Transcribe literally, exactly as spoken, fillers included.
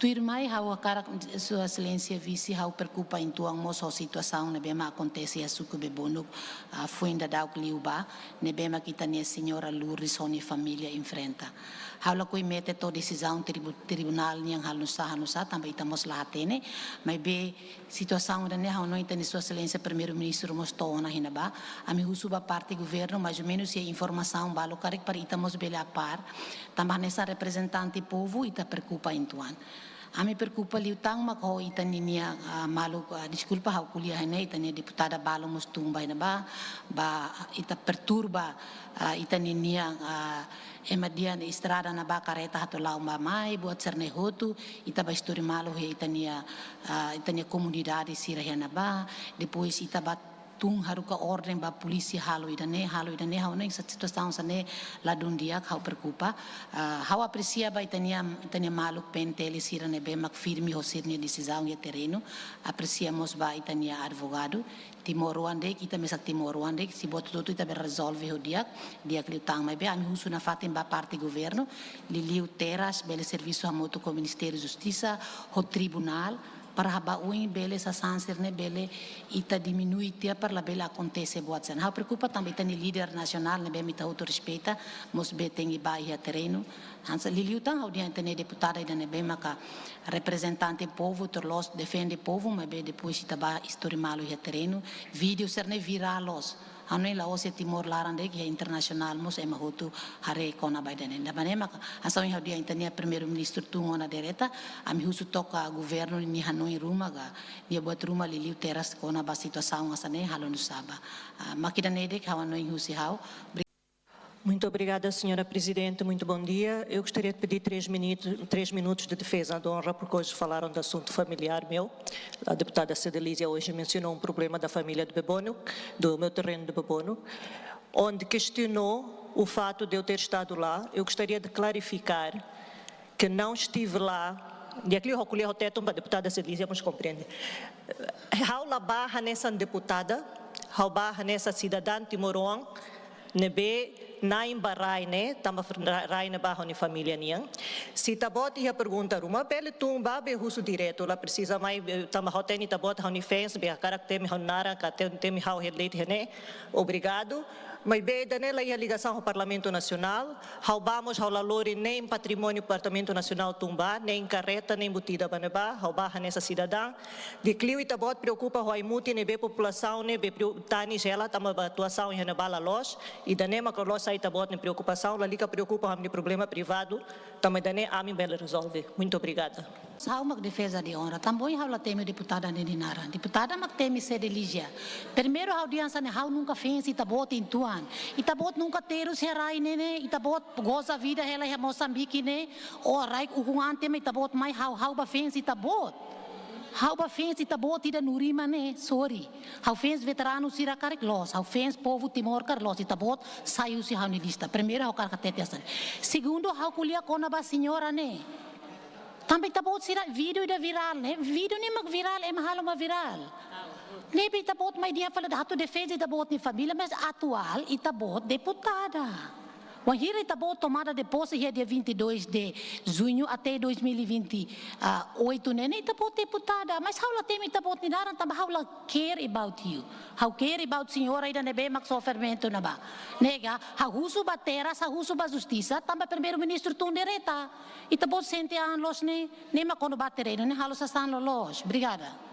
Tuirmai ha'u hakarak Sua Exelénsia Vise, ha'u preokupa uitoan mós ho situasaun ne'ebé mak akontese iha suku Bebonuk, ah, foin daudauk liubá, ne'ebé mak ita-nia señora Lourdes ho nia família enfrenta. Ha'u lakohi mete to'o desizaun tribu-, tribunál nian halo nu'usá, halo nu'usá, tanba ita mós la hatene, maibé situasaun ida-ne'e ha'u hanoin ita-nia Sua Exelénsia Primeiru-Ministru mós to'o ona iha ne'ebá, ami husu ba parte governu, mais ou menus iha informasaun balu karik para ita mós bele a par, tanba hanesan reprezentante povu ita preokupa uitoan. Ami preokupa liután mak ho ita-nia, ah, maluk, ah, deskulpa ha'u ko'alia iha ne'e, ita-nia deputada balu mós tun ba iha ne'ebá, ba ita perturba, ah, ita-nia, ah, ema dehan estrada ne'ebá karreta atu la'o bá mai, buat sira-ne'e hotu, ita bá istori malu iha ita-nia, ah, ita-nia komunidade sira iha ne'ebá, depois ita bá tun haruka orden ba polísia halo ida-ne'e, halo ida-ne'e, ha'u hanoin situasaun sira-ne'e ladún di'ak, ha'u preokupa. Ah, ha'u apresia ba ita-nia, ita-nia maluk P N T L sira ne'ebé mak firme ho sira-nia desizaun iha terrenu, apresia mós ba ita-nia advogadu, timoroan de'it, ita mesak timoroan de'it, se buat hotu-hotu ita bele rezolve ho di'ak, di'ak liután, maibé ami husu nafatin ba parte governu, liuliu terras, bele servisu hamutuk ho Ministériu Justisa, ho tribunál, para ba oin bele sasán sira-ne'e bele ita diminui tiha para labele akontese buat sira-ne'e. Ha'u preokupa tanba ita-nia líder nasionál ne'ebé mak ita hotu respeita, mós bele tenke bá iha terrenu. Hanesan liuliu tan ha'u dehan ita-nia deputada ida ne'ebé maka reprezentante povu, tuir loos defende povu, maibé depois ita bá istori malu iha terrenu. Vídeo sira-ne'e virál loos. Ha'u hanoin la'ós iha Timor laran de'it, iha internasionál mós ema hotu haree kona-ba ida-ne'e. Tanba ne'e maka hanesan ohin ha'u dehan ita-nia Primeiru-Ministru tun ona direta, ami husu to'o governu nia hanoin ruma ka, nia buat ruma liuliu terras kona-ba situasaun hanesan ne'e halo nu'usá bá. Ah, mak ida-ne'e de'it ha'u hanoin husi ha'u. Muito obrigada, senhora Presidente. Muito bom dia. Eu gostaria de pedir três minutos, três minutos de defesa de honra, porque hoje falaram de assunto familiar meu. A deputada Cedelízia hoje mencionou um problema da família de Bebonuk, do meu terreno de Bebonuk, onde questionou o fato de eu ter estado lá. Eu gostaria de clarificar que não estive lá. Di'ak liu ha'u ko'alia ho Tetun para a deputada Cedelízia mós komprende. Ha'u la bá hanesan deputada, ha'u bá hanesan sidadaun timoroan ne'ebé na'in ba rai ne'e, tanba ra-, rai ne'ebá ho nia família nian. Se ita-boot iha pergunta ruma, bele tun bá, bele husu diretu, la presiza mai, eh, tanba ha'u hatene ita-boot ha'u-nia fans, bele hakarak temi ha'u-nia naran, ka te-, temi ha'u iha de'it iha ne'e. Obrigadu. Maibé ida-ne'e la iha ligasaun ho Parlamentu Nasionál. Ha'u bá mós ha'u la lori nein patrimóniu Parlamentu Nasionál tun bá, nein karreta, nein buat ida ba ne'ebá, ha'u bá hanesan sidadaun. Di'ak liu ita-boot preokupa ho Aimutin ne'ebé populasaun ne'e bele preo-, tanis hela tanba ba atuasaun iha ne'ebá la loos. Ida-ne'e mak la'ós ita-boot nia preokupasaun, lalika preokupa ho ami-nia problema privadu, tanba ida-ne'e ami bele rezolve. Muito obrigada. Ha'u mak defeza de onra. Tanba ohin ha'u la temi deputada ne'e nia naran. Deputada mak temi Cedelízia. Primeiru ha'u dehan hanesan ne'e ha'u nunka fans ita-boot uitoan. Ita-boot nunka terus iha rai ne'e ne'e, ita-boot goza vida hela iha Mosambike ne'e. Ó rai ukun an temi ita-boot mai ha'u, ha'u bá fans ita-boot. Ha'u bá fans ita-boot ida Nurima ne'e, sorry. Ha'u fans veteranu sira karik loos, ha'u fans povu Timor karik loos, ita-boot sai husi ha'u-nia lista. Primeiru ha'u hakarak hatete hanesan ne'e. Segundu ha'u ko'alia kona-ba señora ne'e. Tanba ita-boot sira vídeo ida virál ne'e, vídeo ne'e mak virál, ema halo mak virál. Ne'ebé ita-boot mai dehan fali atu defeza ita-boot nia família, mas atuál ita-boot deputada. Wainhira ita-boot tomada de posse iha dia vinte e dois de junho até dois mil e vinte e oito ne'e, ne'e ita-boot deputada, mas ha'u la temi ita-boot nia naran tanba ha'u la care about you. Ha'u care about señora ida ne'ebé mak sofrimentu ne'ebá. Ne'e ka, ha'u husu ba terras, ha'u husu ba justisa, tanba Primeiru-Ministru tun direta. Ita-boot sente an loos ne'e, ne'e mak kona-ba terrenu ne'e halo sasán loloos. Obrigada.